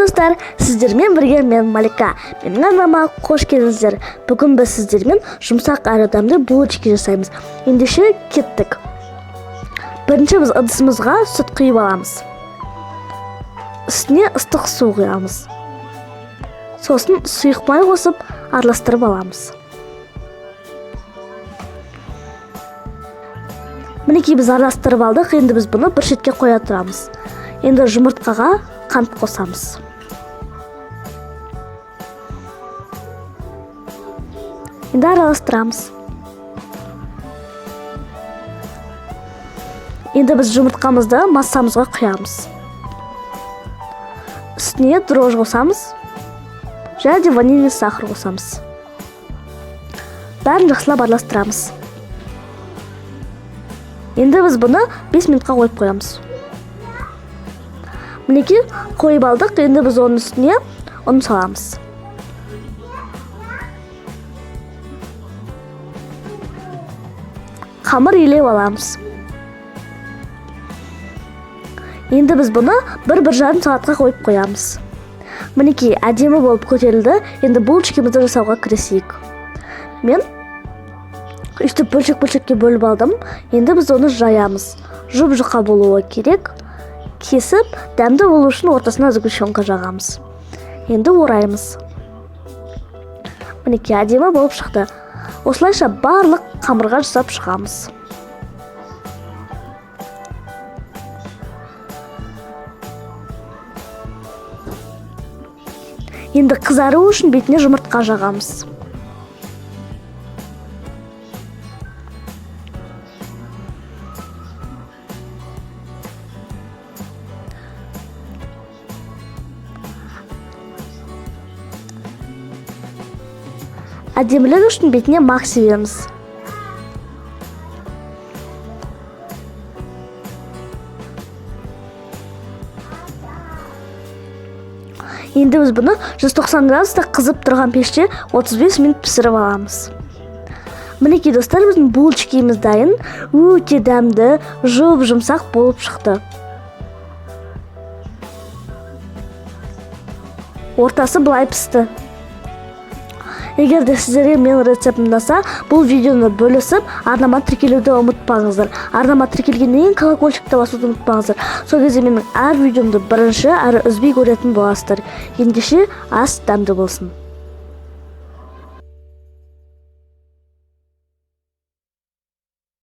Достар! Сіздермен бірге мен, Малика. Менің арнама қош келдіңіздер. Бүгін біз сіздермен жұмсақ әрі дәмді булочки жасаймыз. Ендеше кеттік. Бірінші біз ыдысымызға сүт құйып аламыз. Үстіне ыстық су құямыз. Сосын сұйық май қосып, араластырып аламыз. Мінекей, біз араластырып алдық. Енді біз бұны бір шетке қоя тұрамыз. Енді жұмыртқаға қант қосамыз. Енді араластырамыз. Енді біз жұмыртқамызды массамызға құямыз. Үстіне дрожжи қосамыз және де ванильный сахар қосамыз. Бәрін жақсылап араластырамыз. Енді біз бұны 5 минутқа қойып қоямыз. Мінекей, қойып алдық. Енді біз оның үстіне ұн саламыз. Қамыр илеп аламыз. Енді біз бұны 1-1,5 сағатқа қойып қоямыз. Мінекей, әдемі болып көтерілді. Енді булочкамызды жасауға кірісейік. Мен өйстіп бөлшек бөлшекке бөліп алдым. Енді біз оны жаямыз. Жұп жұқа болуы керек. Кесіп, дәмді болу үшін ортасына сгущенка жағамыз. Енді ораймыз. Мінекей, әдемі болып шықты. Осылайша барлық қамырға жасап шығамыз. Енді қызару үшін бетіне жұмыртқа жағамыз. Әдемілік үшін бетіне мак себеміз. Енді біз бұны 190 градуста қызып тұрған пеште 35 минут пісіріп аламыз. Мінекей, достар, біздің булочкиміз дайын. Өте дәмді, жұп жұмсақ болып шықты. Ортасы былай пісті. Егер де сіздерге менің рецептім ұнаса, бұл видеоны бөлісіп, арнама тіркелуді ұмытпаңыздар. Арнама тіркелгеннен кейін колокольчикті басуды ұмытпаңыздар. Сол кезде менің әр видеомды бірінші әрі үзбей көретін боласыздар. Ендеше, ас дәмді болсын.